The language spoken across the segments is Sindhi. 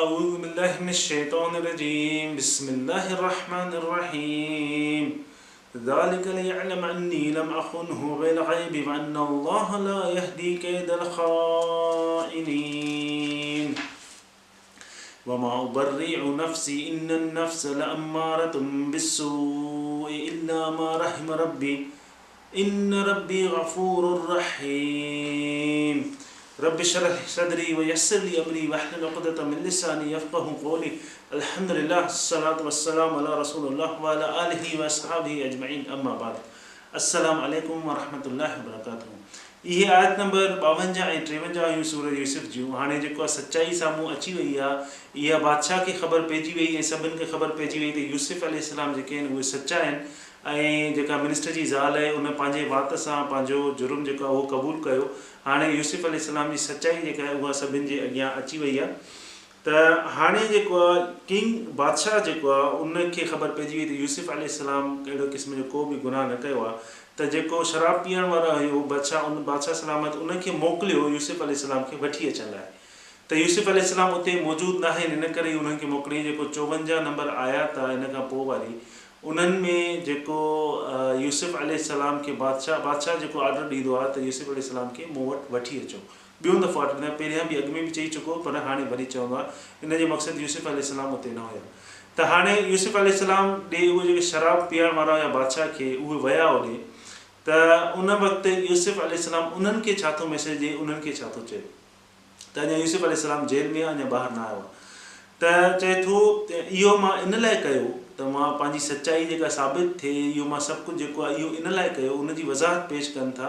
اعوذ بالله من الشيطان الرجيم بسم الله الرحمن الرحيم ذلك ليعلم اني لم اخنه بالغيب وان الله لا يهدي كيد الخائنين وما ابرئ نفسي ان النفس لاماره بالسوء الا ما رحم ربي ان ربي غفور رحيم رب اشرح صدري ويسر لي امري واحلل عقدة من لساني يفقهوا قولي الحمد لله الصلوة والسلام علي رسول الله وعلي آله واصحابه اجمعين اما بعد السلام عليڪم ورحمة الله وبرڪاته اهي آيت نمبر 52 ۽ 53 هيون سورة يوسف جون هاڻي جيڪو آ سچائي سامهون اچي وئي آ اها بادشاهه کي خبر پئجي وئي ۽ سڀن کي خبر پئجي وئي ته يوسف عليه السلام جيڪي آهن اهي سچا آهن ۽ جيڪا منسٽر جي زال آهي ان پنهنجي وات سان پنهنجو جرم جيڪو آهي اهو قبول ڪيو. هاڻي يوسف عليه السلام جي سچائي جيڪا آهي اها سڀن جي اڳيان اچي وئي آهي ته هاڻي جيڪو آهي ڪنگ بادشاهه جيڪو آهي ان کي خبر پئجي وئي ته يوسف عليه السلام اهڙو قسم جو ڪو به گناهه نه ڪيو آهي ته جيڪو شراب پيئڻ وارو هيو بادشاهه ان بادشاهه سلامت ان کي موڪليو يوسف عليه السلام کي وٺي اچڻ لاء ته يوسف عليه السلام اتي موجود ناهن ان ڪري ئي انهن کي موڪليائين جيڪو 54 نمبر آيات آهي ان کان پوء واري انهن ۾ جيڪو يوسف عليه السلام کي بادشاهه بادشاهه جيڪو آرڊر ڏيندو آهي ته يوسف عليه السلام کي مون وٽ وٺي اچو ٻيون دفعو آرڊر ڏيندو آهي پهريان به اڳ ۾ به چئي چڪو هو پر هاڻي وري چوندو آهي ان جو مقصد يوسف عليه السلام اتي نه هيا ته هاڻي يوسف عليه السلام ڏي اهي جيڪي شراب پيئڻ وارا هيا بادشاهه کي اهي ويا اوڏي ته ان وقت يوسف عليه السلام انهن کي ڇا ٿو ميسيج ڏئي انهن کي ڇا ٿو چئي. ته اڃا يوسف عليه السلام جيل ۾ آهي اڃا ٻاهر نه آيو آهي ته چئي ٿو ته اهو مان ان لاء ڪيو ته مان پنهنجي سچائي جيڪا ثابت ٿئي اهو مان سڀ ڪجهه جيڪو آهي اهو ان لاء ڪيو ان جي وضاحت پيش ڪن ٿا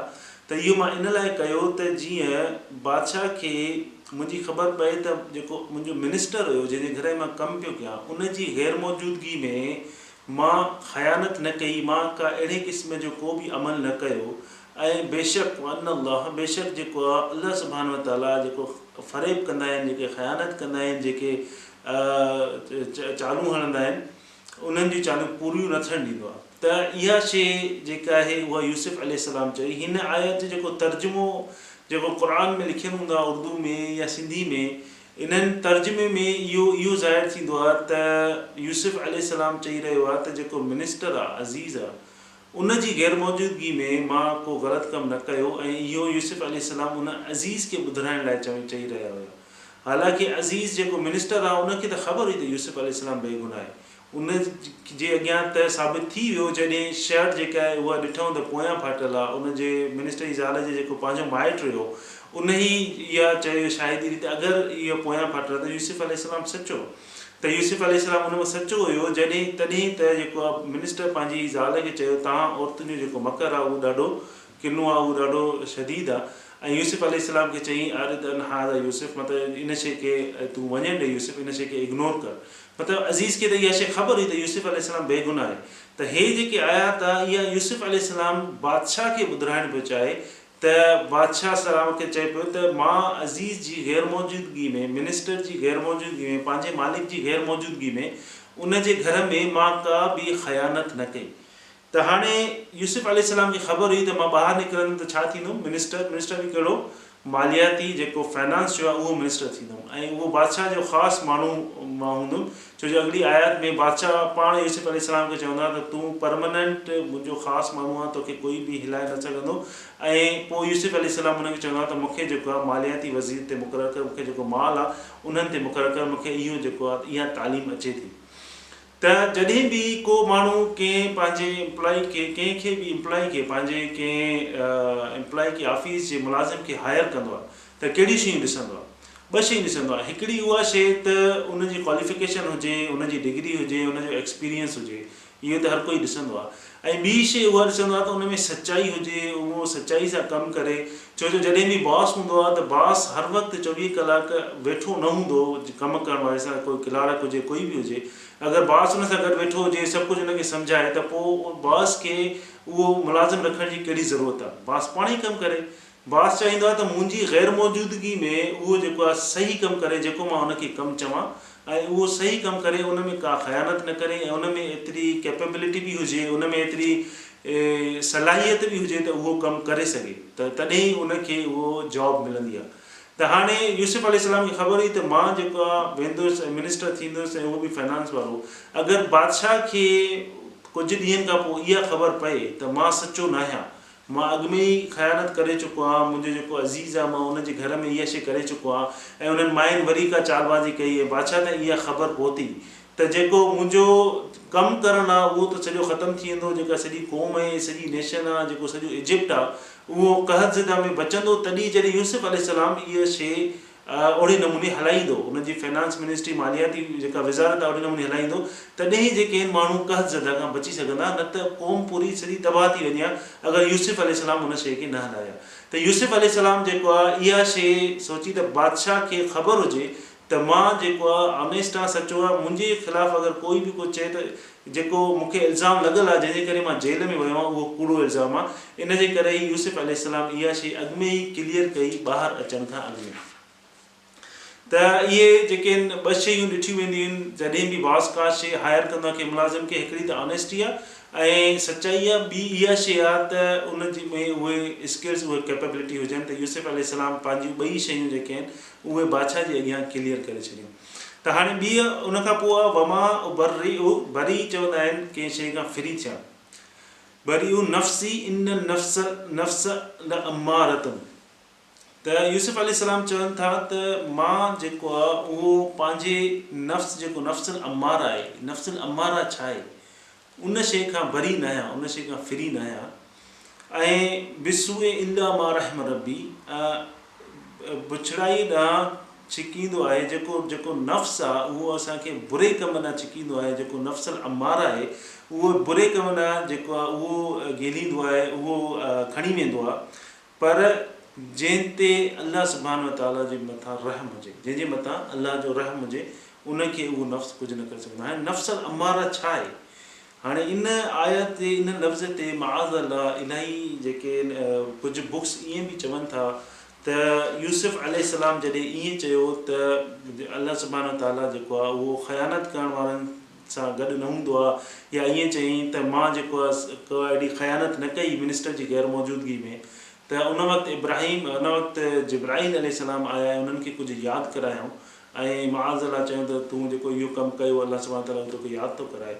ته اهو مان ان لاء ڪيو ته جيئن بادشاهه کي منهنجي خبر پئي ته جيڪو منهنجو منسٽر هيو جنهن جي گهر ۾ مان ڪم پيو ڪيان ان جي غير موجودگي ۾ مان خيانت نه ڪئي مان ڪا اهڙي قسم جو ڪو به عمل نه ڪيو ۽ بيشڪ وان الله بيشڪ جيڪو آ الله سبحانه وتعاليٰ جيڪو فريب ڪندا آهن جيڪي خيانت ڪندا آهن جيڪي چالون هڻندا آهن انهن جون چالون پوريون نه ٿيڻ ڏيندو آ ته اها شيء جيڪا آهي اها يوسف عليه السلام چئي هن آيت جو جيڪو ترجمو جيڪو قرآن ۾ لکيل هوندو آ اردو ۾ يا سنڌي ۾ انهن ترجمي ۾ اهو اهو ظاهر ٿيندو آ ته يوسف عليه السلام چئي رهيو آ ته جيڪو منسٽر آ عزيز آ ان جي غير موجودگي ۾ مان ڪو غلط ڪم نه ڪيو ۽ اهو يوسف عليه السلام ان عزيز کي ٻڌرائڻ لاء چئي رهيا هيا. حالانڪه عزيز جيڪو منسٽر آ ان کي ته خبر هئي ته يوسف عليه السلام بيگناهه آهي. ان جي اڳيان ته ثابت ٿي ويو جڏهن شرٽ جيڪا آهي اها ڏٺائون ته پويان ڦاٽل آ ان جي منسٽر جي زال جي جيڪو پنهنجو مائٽ هيو ان ئي اها چيو شاهدي ڏني ته اگر اها پويان ڦاٽل آ ته يوسف عليه السلام سچو ته يوسف عليه السلام ان ۾ سچو هيو جڏهن تڏهن ته جيڪو آ منسٽر پنهنجي زال کي چيو توهان عورتن جو جيڪو مڪر آ اهو ڏاڍو ڪنو آ اهو ڏاڍو شديد آ ۽ يوسف عليه السلام کي چيائين اعرض عن هذا يوسف مطلب ان شيء کي تون وڃڻ ڏي يوسف ان شيء کي اگنور ڪر مطلب عزيز کي ته اها شيء خبر هئي ته يوسف عليه السلام بيگناهه آهي ته هي جيڪي آيات آ اها يوسف عليه السلام بادشاهه کي ٻڌرائڻ پيو چاهي ته بادشاهه سلام کي چئي پيو ته مان عزيز جي غير موجودگي ۾، منسٽر جي غير موجودگي ۾، پنهنجي مالڪ جي غير موجودگي ۾ ان جي گهر ۾ مان ڪا به خيانت نه ڪئي. ته هاڻي يوسف عليه السلام کي خبر هئي ته مان ٻاهر نڪرندم ته ڇا ٿيندم، منسٽر، منسٽر به ڪهڙو؟ مالياتي جيڪو فنانس جو آهي اهو منسٽر ٿيندم ۽ اهو بادشاهه جو خاص ماڻهو مان هوندم ڇو جو اڳلي آيات ۾ بادشاهه پاڻ يوسف عليه السلام کي چوندو آهي ته تون پرمننٽ منهنجو خاص ماڻهو آهين توکي ڪوئي به هلائي نه سگهندو ۽ پوء يوسف عليه السلام ان کي چوندو آهي ته مون کي جيڪو آهي مالياتي وزير تي مقرر ڪر مون کي جيڪو مال آهي انهن تي مقرر ڪر مون کي اهو جيڪو آهي اها تعليم اچي ٿي ته جڏهن به ڪو ماڻهو ڪنهن پنهنجي امپلائي کي ڪنهن کي به امپلائي کي پنهنجي ڪنهن امپلائي کي آفيس جي ملازم کي هائر ڪندو آهي ته ڪهڙيون شيون ڏسندو آهي ٻه شيون ڏسندو آهي هڪڙي اها شيء ته ان جي ڪواليفڪيشن هجي ان جي ڊگري هجي ان جو ايڪسپيرينس هجي اهو ته هر ڪوئي ڏسندو آهي ۽ ٻي شيء اها ڏسندو آهي ته ان ۾ سچائي هجي اهو سچائي سان ڪم ڪري ڇو جو جڏهن به باس هوندو آهي ته باس هر وقت 24 ڪلاڪ ويٺو نه هوندو ڪم ڪرڻ واري سان ڪوئي ڪلارڪ هجي ڪوئي به هجي اگر باس ان سان گڏ ويٺو هجي سڀ ڪجهه ان کي سمجهائي ته پوء باس کي اهو ملازم رکڻ جي ڪهڙي ضرورت آهي باس پاڻ ئي ڪم ڪري باس چاهيندو آهي ته منهنجي غير موجودگي ۾ اهو جيڪو آهي صحيح ڪم ڪري جيڪو مان ان کي ڪم چوان ۽ اهو صحيح ڪم ڪري ان ۾ ڪا خيانت نه ڪري ۽ ان ۾ ايتري ڪيپيبلٽي به هجي ان ۾ ايتري صلاحيت به هجي ته اهو ڪم ڪري سگهي ته تڏهن ئي ان کي اهو جاب ملندي آهي. ته هاڻي يوسف عليه السلام کي خبر هئي ته مان جيڪو آ ويندس ۽ منسٽر ٿيندس ۽ اهو به فنانس وارو اگر بادشاهه کي ڪجهه ڏينهن کان پوء اها خبر پئي ته مان سچو ناهيان مان اڳ ۾ ئي خيانت ڪري چڪو آهيان منهنجو جيڪو عزيز آ مان ان جي گهر ۾ اها شيء ڪري چڪو آهيان ۽ انهن ماين وري ڪا چالبازي ڪئي ۽ بادشاهه تائين اها خبر پهتي ته جيڪو منهنجو ڪم ڪرڻ آ اهو ته سڄو ختم ٿي ويندو، جيڪا سڄي قوم ۽ سڄي نيشن آ، جيڪو سڄو ايجپٽ آ اهو قحط زده ۾ بچندو تڏهن جڏهن يوسف عليه السلام اها شيء اوڙي نموني هلائيندو، ان جي فنانس منسٽري، مالياتي جيڪا وزارت آ اوڙي نموني هلائيندو تڏهن ئي جيڪي آهن ماڻهو قحط زده کان بچي سگهندا نه ته قوم پوري سڄي تباهه ٿي وڃي ها اگر يوسف عليه السلام ان شيء کي نه هلائي ها ته يوسف عليه السلام جيڪو آ اها شيء سوچي ته بادشاهه کي خبر هجي ته مان جيڪو آ آنيسٽ آ سچو آ منهنجي خلاف اگر ڪوئي به ڪجهه چئي ته جيڪو مون کي الزام لڳل آ جنهن جي ڪري مان جيل ۾ ويو آ اهو ڪوڙو الزام آ ان جي ڪري ئي يوسف عليه السلام اها شي اڳ ۾ ئي ڪليئر ڪئي ٻاهر اچڻ کان اڳ ۾ ته اهي جيڪي آهن ٻه شيون ڏٺيون وينديون آهن جڏهن به باس ڪا شي هائر ڪندو آ ڪنهن ملازم کي هڪڙي ته آنيسٽي آ ۽ سچائي آ ٻي اها شي آ ته ان جي ۾ اهي اسڪلز اهي ڪيپبلٽي هجن ته يوسف عليه السلام پنهنجيون ٻئي شيون جيڪي آهن اهي بادشاهه جي اڳيان ڪليئر ڪري ڇڏيون ته هاڻي ٻيء ان کان پوء آ وما ابرئ بري چوندا آهن ڪنهن شيء کان فري ٿيڻ برئ نفسي ان النفس نفس لامارة ته يوسف عليه السلام چون ٿا ته مان جيڪو آ اهو پنهنجي نفس جيڪو نفس الاماره آهي نفس الاماره ڇا آهي ان شيء کان بري ناهيان، ان شيء کان فري ناهيان ۽ بالسوء الا ما رحم ربي بڇڙائيء ڏانهن ڇڪيندو آهي، جيڪو جيڪو نفس آ اهو اسان کي بري ڪم ڏانهن ڇڪيندو آهي، جيڪو نفس الاماره آهي اهو بري ڪم ڏانهن جيڪو آ اهو گهليندو آهي، اهو کڻي ويندو آ، پر جنهن تي الله سبحانه وتعاليٰ جي مٿان رحم هجي، جنهن جي مٿان الله جو رحم هجي، ان کي اهو نفس ڪجهه نه ڪري سگهندو. هاڻي نفس الاماره ڇا آهي؟ هاڻي ان آيت تي، ان لفظ تي معاذ الله الاهي جيڪي ڪجهه بڪس ائين به چون ٿا ته يوسف عليه السلام جڏهن ائين چيو ته الله سبحانه وتعاليٰ جيڪو آهي اهو خيانت ڪرڻ وارن سان گڏ نه هوندو آ يا ائين چيائين ته مان جيڪو آ ڪا اهڙي خيانت نه ڪئي منسٽر جي غير موجودگي ۾ ته ان وقت ابراهيم ان وقت جبرائيل عليه السلام آيا ۽ انهن کي ڪجهه ياد ڪرايائون ۽ معاذ الله چيائون ته تون جيڪو اهو ڪم ڪيو الله سبحانه وتعاليٰ اهو توکي ياد ٿو ڪرائي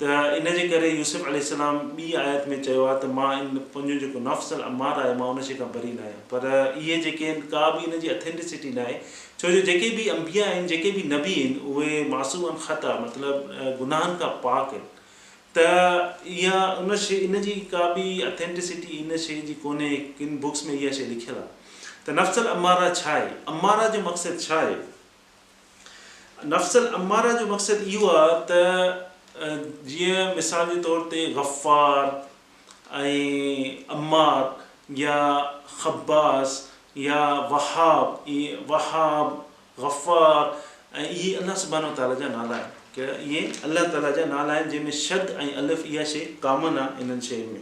ته ان جي ڪري يوسف عليه السلام ٻي آيت ۾ چيو آهي ته مان ان پنهنجو جيڪو نفس الاماره آهي مان ان شيء کان بري ناهيان پر اهي جيڪي آهن ڪا به ان جي اٿينٽسٽي ناهي ڇو جو جيڪي به انبياء آهن جيڪي به نبي آهن اهي معصوم عن خطا مطلب گناهن کان پاڪ آهن ته اها ان شيء ان جي ڪا به اٿينٽسٽي ان شيء جي ڪونهي ڪن بڪس ۾ اها شيء لکيل آهي ته نفس الاماره ڇا آهي اماره جو مقصد ڇا آهي نفس الاماره جو مقصد اهو آهي ته جيئن مثال جي طور تي غفار ۽ عمار يا خباز يا وهاب اهي وهاب غفار ۽ اهي الله سبحانه وتعالي جا نالا آهن ڪهڙا اهي الله تعالي جا نالا آهن جنهن ۾ شد ۽ الف اها شيء ڪامن آهي انهن شين ۾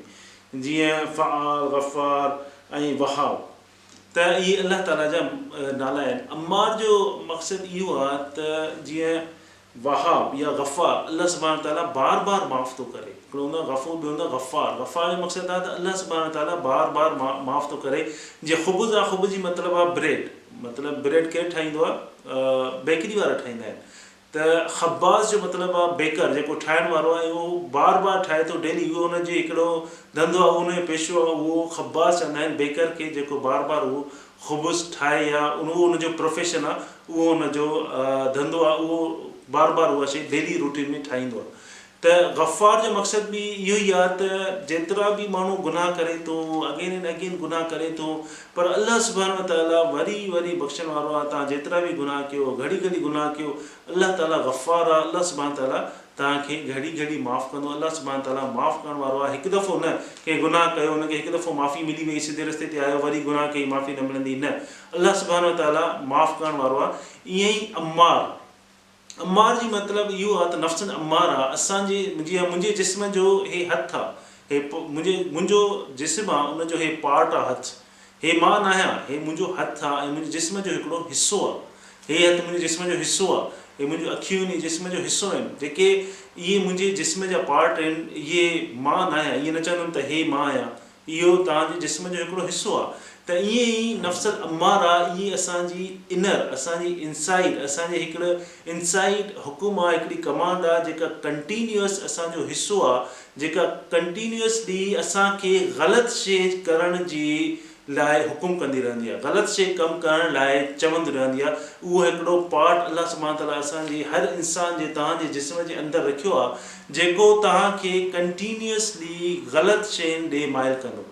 جيئن فعال غفار ۽ وهاب ته اهي الله تعاليٰ جا نالا آهن. عمار جو مقصد اهو آهي ته جيئن وهاب يا غفار الله سبحانه وتعاليٰ بار بار معاف ٿو ڪري. هڪڙو هوندو آهي غفور ٻيو هوندو آهي غفار. غفار جو مقصد آهي ته الله سبحانه وتعاليٰ بار بار معاف ٿو ڪري. جيئن خبز آهي خبز جي مطلب آهي بريڊ مطلب بريڊ ڪير ٺاهيندو آهي بيڪري وارا ٺاهيندا آهن. ته خباز جو مطلب آ بيڪر جيڪو ٺاهڻ وارو آ ۽ اهو بار بار ٺاهي ٿو ڊيلي اهو ان جي هڪڙو ڌنڌو آ اهو ان جو پيشو آ اهو خباز چوندا آهن بيڪر کي جيڪو بار بار اهو خبز ٺاهي يا اهو ان جو پروفيشن آ اهو ان جو ڌنڌو آ اهو بار بار اها شي ڊيلي روٽين ۾ ٺاهيندو آ ته غفار جو مقصد به اهو ئي آهي ته جيترا به ماڻهو گناهه ڪري ٿو اگين اينڊ اگين گناهه ڪري ٿو پر الله سبحانه وتعاليٰ وري وري بخشڻ وارو آهي توهان جيترا به گناهه ڪيو گهڙي گهڙي گناهه ڪيو الله تعاليٰ غفار آهي الله سبحانه وتعاليٰ توهان کي گهڙي گهڙي معاف ڪندو الله سبحانه وتعاليٰ معاف ڪرڻ وارو آهي هڪ دفعو نه ڪنهن گناهه ڪيو ان کي هڪ دفعو معافي ملي وئي سڌي رستي تي آيو وري گناهه ڪئي معافي نه ملندي نه الله سبحانه وتعاليٰ معاف ڪرڻ وارو آهي ائين ئي عمار عمار جي مطلب اهو آ ته نفس عمار آ اسان جي جيئن منهنجي جسم جو هي هٿ آ هي منهنجي منهنجو جسم آ ان جو هي پارٽ آ هٿ هي مان ناهيان هي منهنجو هٿ آ ۽ منهنجي جسم جو هڪڙو حصو آ هي هٿ منهنجي جسم جو حصو آ هي منهنجون اکيون آهن هي جسم جو حصو آهن جيڪي اهي منهنجي جسم جا پارٽ آهن اهي مان ناهيان ائين نه چوندم ته هي مان آهيان اهو توهان جي جسم جو هڪڙو حصو آهي ته ائين ئي نفس الاماره ائين اسان جي انر، اسان جي انسائيڊ، اسان جي هڪڙ انسائيڊ حڪم آ، هڪڙي ڪمانڊ آ جيڪا ڪنٽينيوس اسان جو حصو آ، جيڪا ڪنٽينيوسلي اسان کي غلط شيء ڪرڻ جي لاء حڪم ڪندي رهندي آ، غلط شيء ڪم ڪرڻ لاء چوندي رهندي آ، اهو هڪڙو پارٽ الله سبحانه تعاليٰ اسان جي هر انسان جي توهان جي جسم جي اندر رکيو آ جيڪو توهان کي ڪنٽينيوسلي غلط شين ڏي مائل ڪندو.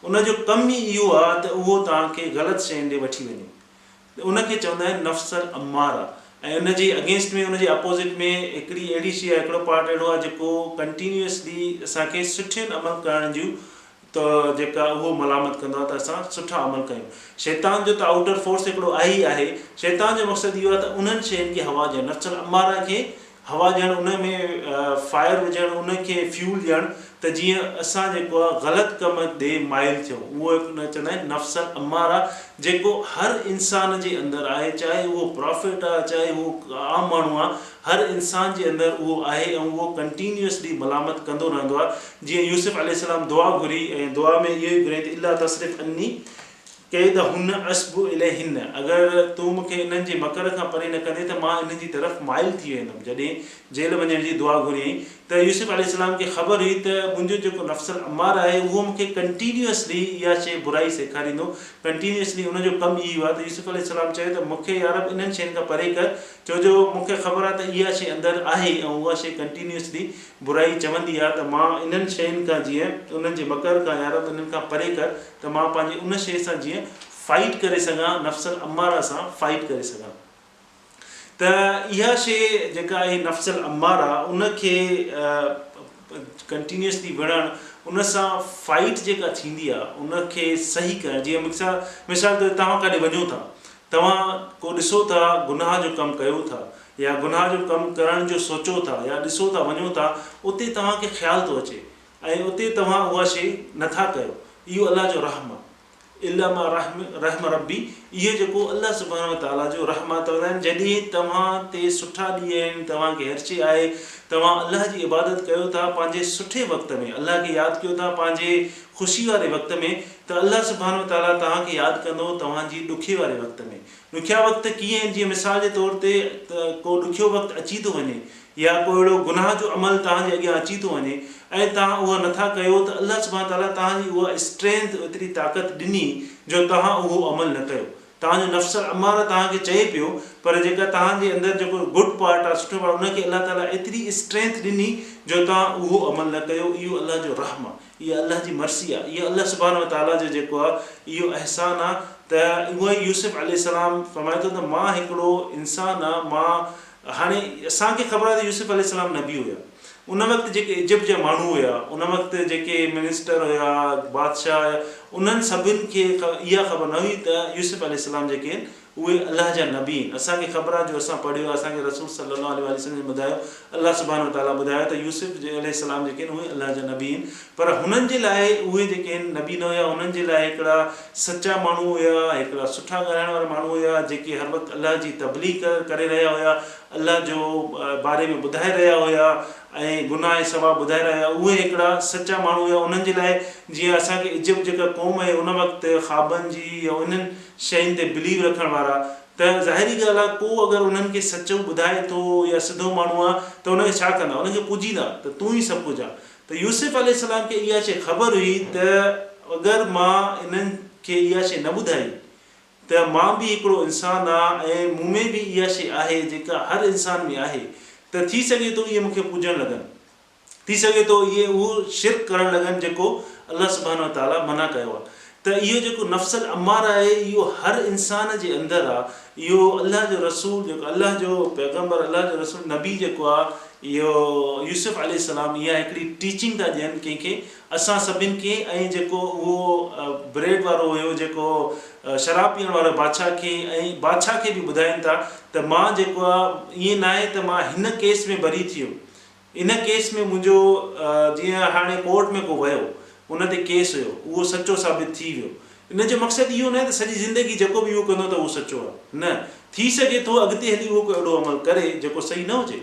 ان جو ڪم ئي اهو آ ته اهو توهان کي غلط شين ڏي وٺي وڃي. ان کي چوندا آهن نفس الاماره ۽ ان جي اگينسٽ ۾ ان جي اپوزٽ ۾ هڪڙي اهڙي شيء آهي هڪڙو پارٽ اهڙو آهي جيڪو ڪنٽينيوسلي اسان کي سٺين عمل ڪرڻ جون ته جيڪا اهو ملامت ڪندو آهي ته اسان سٺا عمل ڪيون. شيطان جو ته آئوٽر فورس هڪڙو آهي ئي آهي. شيطان جو مقصد اهو آهي ته انهن شين کي هوا ڏيڻ، نفس الاماره کي هوا ڏيڻ، ان ۾ فائر وجهڻ، ان کي فيول ڏيڻ ته جيئن اسان جيڪو آهي غلط ڪم ڏي مائل ٿيون. اهو هڪ چوندا آهن نفس الاماره جيڪو هر انسان جي اندر آهي، چاهي اهو پرافيٽ آهي، چاهي اهو عام ماڻهو آهي، هر انسان جي اندر اهو آهي ۽ اهو ڪنٽينيوسلي ملامت ڪندو رهندو آهي. جيئن يوسف عليه السلام دعا گهري ۽ دعا ۾ اهو ئي گهريائين ته الا تصرف عني ڪيدهن اصب اليهن اگر تون مون کي انهن جي مڪر کان پري نه ڪندين ته مان انهن جي طرف مائل ٿي ويندم. جڏهن جيل وڃڻ جي دعا گهريائين ته يوسف عليه السلام کي خبر هئي ته منهنجو جيڪو نفس الاماره آهي اهو مون کي ڪنٽينيوسلي اها شيء برائي سيکاريندو، ڪنٽينيوسلي ان جو ڪم اهو آهي ته يوسف عليه السلام چيو ته مون کي يارب انهن شين کان پري ڪر ڇو جو مون کي خبر آهي ته اها شيء اندر آهي ۽ اها شيء ڪنٽينيوسلي برائي چوندي آ ته مان انهن شين کان جيئن انهن جي مڪر کان يا رب انهن کان پري ڪر ته مان پنهنجي ان شيء سان جيئن فائيٽ ڪري سگهان نفس الاماره سان فائيٽ ڪري سگهان ته اها شيء جيڪا آهي نفس الاماره ان کي ڪنٽينيوسلي وڙهڻ ان سان فائيٽ جيڪا ٿيندي آ ان کي صحيح ڪرڻ جيئن مثال طور توهان ڪاڏي وڃو ٿا توهان ڪو ڏسو ٿا گناهه جو ڪم ڪيو ٿا يا گناهه جو ڪم ڪرڻ جو سوچو ٿا يا ڏسو ٿا وڃو ٿا اتي توهان کي خيال ٿو اچي ۽ اتي توهان اها شيء نه ٿا ڪيو اهو الله جو رحم آهي الا ما رحم رحم ربي اهو جيڪو الله سبحانه وتعاليٰ جو رحم آهي چوندا آهن جڏهن توهان تي سٺا ڏينهن آهن توهان کي هر شيء آهي توهان الله جي عبادت ڪيو ٿا پنهنجي سٺي وقت ۾ الله کي ياد ڪيو ٿا پنهنجي خوشي واري وقت ۾ ته الله سبحانه وتعاليٰ توهان کي ياد ڪندو توهان جي ڏکي واري وقت ۾. ڏکيا وقت ڪيئن آهن جيئن مثال جي طور تي ته ڪو ڏکيو وقت اچي ٿو وڃي يا ڪو اهڙو گناهه جو عمل توهان جي اڳيان اچي ٿو وڃي ۽ توهان اهو نٿا ڪيو ته الله سبحانه وتعاليٰ توهان جي اها اسٽرينٿ ايتري طاقت ڏني جو توهان اهو عمل نه ڪيو توهان جو نفس الاماره توهان کي چئي پيو پر جيڪا توهان جي اندر جيڪو گڊ پارٽ آهي سٺو پارٽ ان کي الله تعاليٰ ايتري اسٽرينٿ ڏني جو توهان اهو عمل نه ڪيو اهو الله جو رحم آهي اها الله جي مرسي آهي، اهو الله سبحانه وتعاليٰ جو جيڪو آهي اهو احسان آهي ته اهو ئي يوسف عليه السلام فرمائي ٿو ته مان هڪڙو انسان آهيان مان هاڻي اسان کي خبر آهي ته يوسف عليه السلام نبي هيا ان وقت جيڪي ايجپٽ جا ماڻهو هيا ان وقت جيڪي منسٽر هيا بادشاهه هيا انهن سڀن کي اها خبر نه هئي ته يوسف عليه السلام جيڪي آهن اهي الله جا نبي آهن. اسان کي خبر آهي جو اسان پڙهيو آهي، اسان کي رسول صلّي الله عليه واٰله وسلّم جن ٻڌايو، الله سبحانه وتعاليٰ ٻڌايو ته يوسف عليه السّلام جيڪي آهن اهي الله جا نبي آهن، پر هنن جي لاء اهي جيڪي آهن نبي نه هيا، هنن جي لاء هڪڙا سچا ماڻهو هيا، هڪڙا سٺا ڳالهائڻ وارا ماڻهو هيا، جيڪي هر وقت الله جي تبليغ ڪري رهيا هيا، الله جو باري ۾ ٻڌائي رهيا هيا ۽ گناهه ۽ ثواب ٻڌائي رهيا هيا، اهي هڪڙا سچا ماڻهو هيا، انهن جي لاء جيئن اسان کي ايجپٽ جيڪا قوم هئي ان وقت خوابن جي يا انهن شين تي بليو رکڻ وارا ته ظاهري ڳالهه آ ڪو اگر انهن کي سچو ٻڌائي ٿو يا سڌو ماڻهو آ ته ان کي ڇا ڪندا ان کي پوڄيندا ته تون ئي سڀ ڪجهه آ ته يوسف عليه السلام کي اها شي خبر هئي ته اگر مان انهن کي اها شي نه ٻڌائي ته مان به هڪڙو انسان آ ۽ مون ۾ به اها شي آهي جيڪا هر انسان ۾ آهي ته ٿي سگهي ٿو اهي مون کي پوڄڻ لڳن. ٿي سگهي ٿو اهي اهو شرڪ ڪرڻ لڳن جيڪو الله سبحانه وتعاليٰ منع ڪيو آهي ته اهو جيڪو نفس الاماره آهي اهو هر انسان جي اندر آهي اهو الله جو رسول جيڪو الله جو پيغمبر الله جو رسول نبي جيڪو آهي اهو يوسف عليه السلام اها هڪڙي ٽيچنگ ٿا ڏين ڪنهن کي اسان سڀن کي ۽ جيڪو اهو بريڊ وارو هيو جيڪو شراب پيئڻ وارو بادشاهه کي ۽ بادشاهه کي به ٻڌائين ٿا ته مان جيڪو آهي ائين ناهي ته مان هن ڪيس ۾ بري ٿي ويم ان ڪيس ۾ منهنجو جيئن هاڻي ڪورٽ ۾ ڪو ويو ان تي ڪيس هيو اهو سچو ثابت ٿي ويو ان جو مقصد اهو ناهي ته سڄي زندگي جيڪو به اهو ڪندو ته اهو سچو آهي نه ٿي سگهي ٿو اڳتي هلي اهو ڪو اهڙو عمل ڪري جيڪو صحيح نه هجي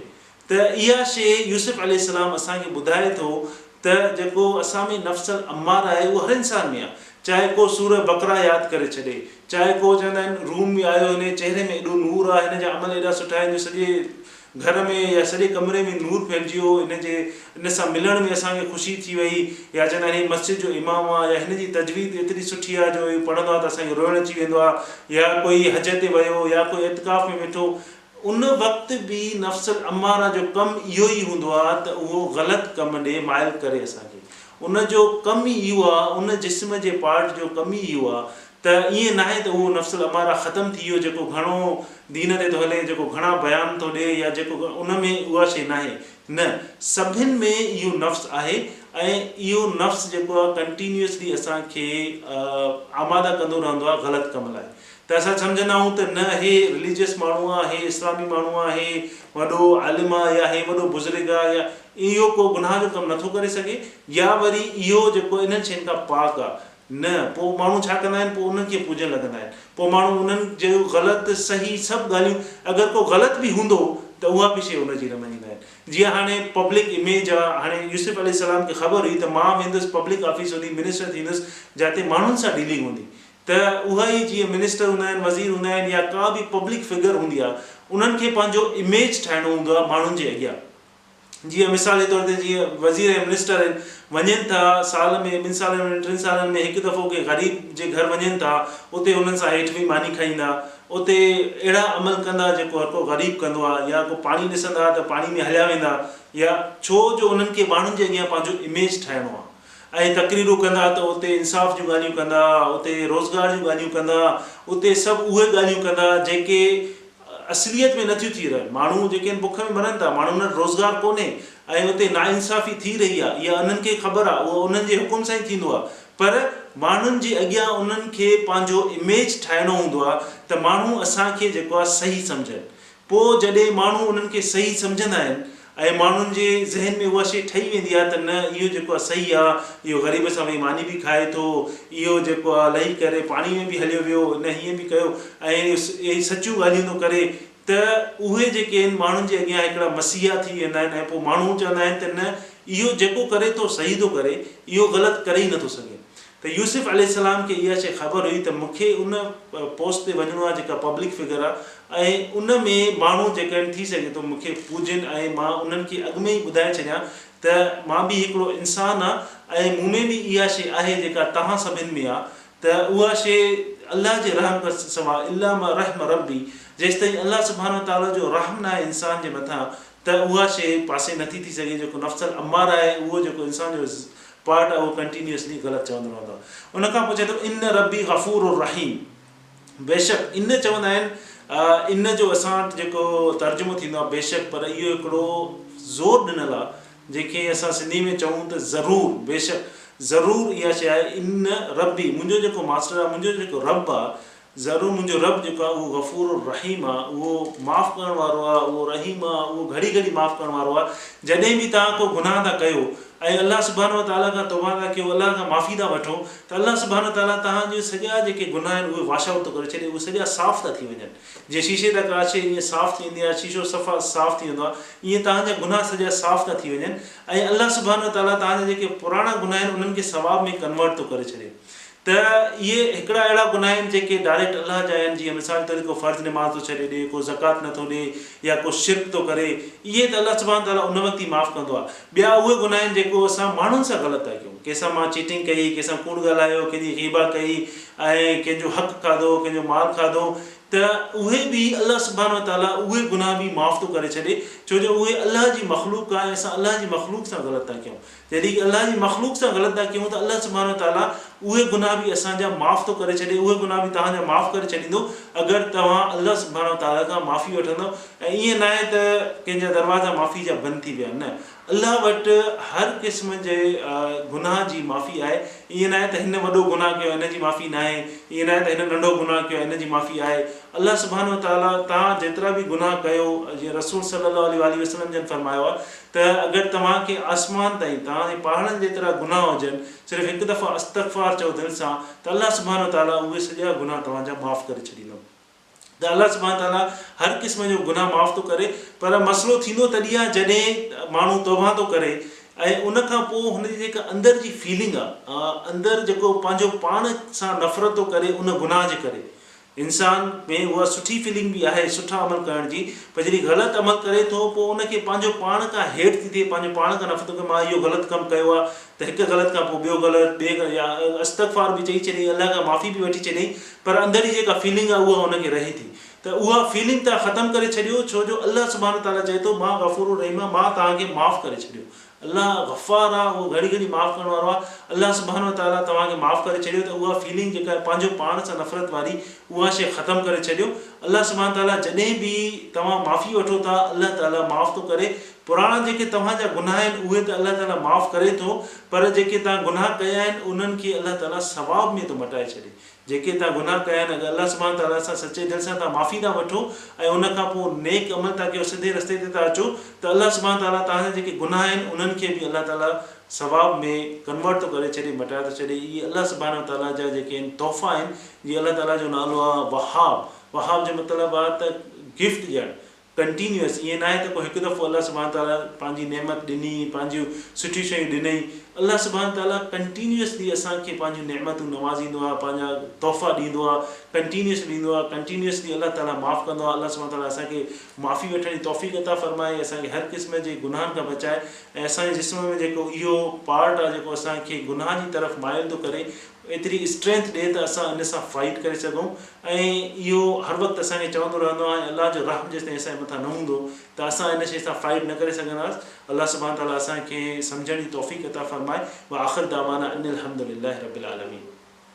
ته اها شيء يوسف عليه السلام اسان کي ٻڌائي ٿو ته جيڪو اسان ۾ نفس الاماره آهي اهو هر انسان ۾ آهي چاهي ڪو سوره بقره ياد ڪري ڇڏي، چاهي ڪو چوندا آهن روم ۾ آيو هن جي چهري ۾ ايڏو نور آ، هن جا عمل ايڏا سٺا آهن جو سڄي گهر ۾ يا سڄي ڪمري ۾ نور ڦهلجي ويو، هن جي ان سان ملڻ ۾ اسان کي خوشي ٿي وئي يا چوندا آهن هي مسجد جو امام آ يا هن جي تجويد ايتري سٺي آ جو اهو پڙهندو آ ته اسان کي روئڻ اچي ويندو آ يا ڪوئي حج تي ويو يا ڪوئي اعتڪاف ۾ ويٺو ان وقت به نفس الاماره جو ڪم اهو ئي هوندو آ ته اهو غلط ڪم ڏي مائل ڪري اسان کي. ان جو ڪم ئي اهو آ، ان جسم جي پارٽ جو ڪم ئي اهو آ ته ائين ناهي ته اهو نفس الاماره ختم ٿي ويو جيڪو گهڻو دين تي ٿو هلي، جيڪو گهڻا بيان ٿو ڏي يا جيڪو ان ۾ اها شيء ناهي. نه، سڀن ۾ اهو نفس آهي ۽ اهو نفس جيڪو آ ڪنٽينيوسلي اسان کي آماده ڪندو رهندو آ غلط ڪم لاء. ته اسان سمجهندا آهيون ته نه هي رليجيس ماڻهو آ، هي اسلامي ماڻهو آ، هي وڏو عالم آ يا هي وڏو بزرگ آ يا اهو ڪو گناهه جو ڪم نٿو ڪري سگهي يا وري اهو جيڪو انهن شين کان پاڪ آ. نه پوء ماڻهو ڇا ڪندا آهن پوء انهن کي پوڄڻ لڳندا آهن. پوء ماڻهو انهن جو غلط صحيح سڀ ڳالهيون اگر ڪو غلط به هوندو ته اها به شيء ان جي نه مڃيندا آهن. جيئن هاڻي پبلڪ اميج آ، هاڻي يوسف عليه السلام کي خبر هئي ته مان ويندس پبلڪ آفيس هوندي منسٽر ٿيندس جاتي ماڻهن سان ڊيلنگ هوندي ته اها ئي جيئن منسٽر هوندا آهن، وزير هوندا آهن يا ڪا به پبلڪ فگر هوندي آهي انهن کي پنهنجو اميج ٺاهڻو هوندو آهي ماڻهن جي اڳيان. جيئن مثال جي طور تي جيئن وزير ۽ منسٽر آهن وڃن ٿا سال ۾ ٻن سالن ۾ ٽن سالن ۾ هڪ دفعو ڪنهن غريب جي گهر وڃن ٿا اتي انهن سان هيٺ ويهي ماني کائيندا اتي اهڙا عمل ڪندا جيڪو هر ڪو غريب ڪندو آهي يا ڪو پاڻي ڏسندا ته پاڻي ۾ هليا ويندا يا ڇو جو انهن کي ماڻهن جي اڳيان پنهنجو اميج ٺاهڻو آهي. ۽ تقريرون ڪندا ته اتي انصاف جون ڳالهيون ڪندا، اتي روزگار جون ڳالهيون ڪندا، اتي سڀ اهي ڳالهيون ڪندا جيڪي اصليت ۾ نٿيون ٿي رهن. ماڻهو جيڪي آهن بک ۾ مرن ٿا، ماڻهن وٽ روزگار ڪونهي ۽ اتي ناانصافي ٿي رهي آهي، اها انهن کي خبر آهي، اهو انهن جي حڪم سان ئي ٿيندو آهي پر ماڻهن جي اڳيان انهن کي پنهنجو اميج ٺاهڻو هوندو آهي ته ماڻهو اسان کي جيڪو آهي صحيح سمجهن. پوء جڏهن ماڻهو انهن کي صحيح سمجهندا آهن ۽ ماڻهن جي ذهن ۾ اها شيء ٺهي ويندي آهي ته نه اهو جيڪو آهي صحيح آهي، اهو غريب سان ويهي ماني به کائي ٿو، اهو جيڪو آهي لهي ڪري پاڻي ۾ به هليو ويو، هن هيئن به ڪيو ۽ اهي سچيون ڳالهيون ٿو ڪري ته اهي جيڪي آهن ماڻهن جي اڳيان هڪڙا مسيحا ٿي ويندا آهن ۽ پوء ماڻهو چوندا آهن ته نه اهو جيڪو ڪري ٿو صحيح ٿو ڪري، اهو غلط ڪري ئي نٿو سگهي. ته يوسف عليه السلام کي اها شيء خبر هئي ته مون کي ان پوسٽ تي وڃڻو آهي جيڪا پبلڪ فگر آهي ۽ ان ۾ ماڻهو جيڪي آهن ٿي سگهي ٿو مون کي پوڄين ۽ مان انهن کي اڳ ۾ ئي ٻڌائي ڇڏيان ته مان به هڪڙو انسان آهيان ۽ مون ۾ به اها شيء آهي جيڪا توهان سڀن ۾ آهي ته اها شيء الله جي رحم کان سواء الا ما رحم ربي جيستائين الله سبحانه وتعاليٰ جو رحم ناهي انسان جي مٿان ته اها شيء پاسي نٿي ٿي سگهي جيڪو نفس الاماره آهي اهو جيڪو انسان جو پارٽ آهي اهو ڪنٽينيوسلي غلط چوندو رهندو آهي. ان کان پوء چئي ٿو ان ربي غفور الرحيم بيشڪ ان چوندا آهن ان جو اسان وٽ جيڪو ترجمو ٿيندو آهي بيشڪ پر اهو هڪڙو زور ڏنل آهي جنهن کي اسان سنڌي ۾ چئون ته ضرور بيشڪ ضرور اها شيء آهي ان ربي منهنجو جيڪو ماسٽر آهي منهنجو جيڪو رب آهي ضرور منهنجو رب جيڪو آهي اهو غفور الرحيم آهي، اهو معاف ڪرڻ وارو آهي، اهو رحيم آهي، اهو گهڙي گهڙي معاف ڪرڻ وارو آهي. جڏهن به توهان ڪو گناهه ٿا ڪيو ۽ الله سبحانه وتعاليٰ کان توبه ٿا ڪيو، الله کان معافي ٿا وٺو ته الله سبحانه وتعاليٰ توهان جون سڄا جيڪي گناهه آهن اهي واش آئوٽ ٿو ڪري ڇڏي، اهي سڄا صاف ٿا ٿي وڃن. جيئن شيشي تان ڪا شيء ائين صاف ٿي ويندي آهي، شيشو صفا صاف ٿي ويندو آهي، ائين توهان جا گناهه سڄا صاف ٿا ٿي وڃن ۽ الله سبحانه وتعاليٰ توهان جا جيڪي پراڻا گناهه آهن انهن کي ثواب ۾ ڪنورٽ ٿو ڪري ڇڏي. ته اهي هڪڙا اهڙا گناهه آهن جيڪي ڊائريڪٽ الله جا آهن جيئن مثال طور ڪو فرض نماز ٿو ڇڏي ڏي، ڪو زڪوات نه ٿو ڏي يا ڪو شرڪ ٿو ڪري اهي ته الله سبحانه تعاليٰ ان وقت ئي معاف ڪندو آهي. ٻيا اهي گناهه آهن جيڪو اسان ماڻهن سان غلط ٿا ڪيون ڪنهن سان مان چيٽنگ ڪئي، ڪنهن سان ڪوڙ ڳالهايو، ڪنهن جي غيبه ڪئي ۽ ڪنهن جو حق کاڌو، ڪنهن جو مال کاڌو ته اهي به الله سبحانه وتعاليٰ اهي گناهه به معاف ٿو ڪري ڇڏي ڇو جو اهي الله جي مخلوق آهي ۽ اسان الله جي مخلوق سان غلط ٿا ڪيون. جڏهن الله جي مخلوق سان غلط ٿا ڪيون ته الله سبحانه وتعاليٰ اهي گناهه به اسان جا معاف ٿو ڪري ڇڏي، اهي گناهه به توهان جا معاف ڪري ڇڏيندو اگر توهان الله سبحانه وتعاليٰ کان معافي وٺندؤ ۽ ائين ناهي ته ڪنهن جا دروازا معافي جا بند ٿي ويا نه الله وٽ هر قسم جي گناهه جي معافي آهي ائين ناهي ته هن وڏو گناهه ڪيو آهي ان جي معافي ناهي ائين ناهي ته هن ننڍو گناهه ڪيو آهي ان جي معافي آهي الله سبحانه وتعاليٰ توهان جيترا به گناهه ڪيو جيئن رسول صلي الله عليه واٰله وسلم جن فرمايو آهي ته اگر توهان کي آسمان تائين توهان جي پهاڙن جيترا گناهه هجن، صرف هڪ دفعو استغفار چئو دل سان ته الله سبحانه وتعاليٰ اهي سڄا گناهه توهان جا معاف ڪري ڇڏيندو. ته الله سبحانه وتعاليٰ هر قسم جو گناهه معاف ٿو ڪري پر مسئلو ٿيندو تڏهن آهي جڏهن ماڻهو توبه ٿو ڪري ۽ ان کان پوء هن جي جيڪا اندر جي فيلنگ آ اندر جيڪو پنهنجو پاڻ سان نفرت ٿو ڪري ان گناهه جي ڪري انسان ۾ اها سٺي فيلنگ به آهي سٺا عمل ڪرڻ جي پر جڏهن غلط عمل ڪري ٿو پوء ان کي پنهنجو پاڻ کان هيٺ ٿي ٿئي پنهنجو پاڻ کان نفرت ٿو ڪري مان اهو غلط ڪم ڪيو آهي ته هڪ غلط کان پوء ٻيو غلط ٻئي يا استغفار به چئي ڇڏيائين الله کان معافي به وٺي ڇڏيائين پر اندر جي جيڪا فيلنگ آهي اها ان کي رهي ٿي ته اها فيلنگ توهان ختم ڪري ڇڏيو ڇو جو الله سبحانه وتعاليٰ چئي ٿو مان غفور الرحيم آهيان مان توهان کي معاف ڪري ڇڏيو الله غفار آ اهو گهڙي گهڙي معاف ڪرڻ وارو آ الله سبحانه وتعاليٰ توهان کي معاف ڪري ڇڏيو ته اها فيلنگ جيڪا پنهنجو پاڻ سان نفرت واري اها شيء ختم ڪري ڇڏيو الله سبحانه وتعاليٰ جڏهن به توهان معافي وٺو ٿا الله تعاليٰ معاف ٿو ڪري پراڻا جيڪي توهان جا گناهه آهن اهي ته الله تعاليٰ معاف ڪري ٿو پر جيڪي توهان گناهه ڪيا آهن انهن کي الله تعاليٰ ثواب ۾ ٿو مٽائي ڇڏي جيڪي توهان گناهه ڪيا آهن اگر الله سبحانه وتعاليٰ سان سچي دل سان توهان معافي ٿا وٺو ۽ ان کان پوء نيڪ عمل ٿا ڪيو سڌي رستي تي ٿا اچو ته الله سبحانه وتعاليٰ توهان جا جيڪي گناهه آهن انهن کي به الله تعاليٰ ثواب ۾ ڪنورٽ ٿو ڪري ڇڏي مٽائي ٿو ڇڏي اهي الله سبحانه وتعاليٰ جا جيڪي آهن تحفا آهن جيئن الله تعاليٰ جو نالو آهي وهاب وهاب جو مطلب آهي ته گفٽ ڏيڻ Continuous، ائين ناهي ته ڪو هڪ دفعو الله سبحانه وتعاليٰ پنهنجي نعمت ڏني، پنهنجيون سٺيون شيون ڏنئي، الله سبحانه وتعاليٰ Continuously اسان کي پنهنجون نعمتون نوازيندو آهي، پنهنجا تحفا ڏيندو آهي، Continuously ڏيندو آهي، Continuously الله تعاليٰ معاف ڪندو آهي، الله سبحانه وتعاليٰ اسان کي معافي وٺڻ جي توفيق عطا فرمائي، اسان کي هر قسم جي گناهن کان بچائي ۽ اسان جي جسم ۾ جيڪو اهو پارٽ آهي جيڪو اسان کي گناهه جي طرف مائل ٿو ڪري ايتري اسٽرينٿ ڏي ته اسان ان سان فائيٽ ڪري سگهون ۽ اهو هر وقت اسان کي چوندو رهندو آهي ۽ الله جو رحم جيستائين اسان جي مٿان نه هوندو ته اسان ان شيء سان فائيٽ نه ڪري سگهنداسين الله سبحانه تعالٰي اسان کي سمجهڻ جي توفيق عطا فرمائي واخر دعوانا ان الحمد لله رب العالمين.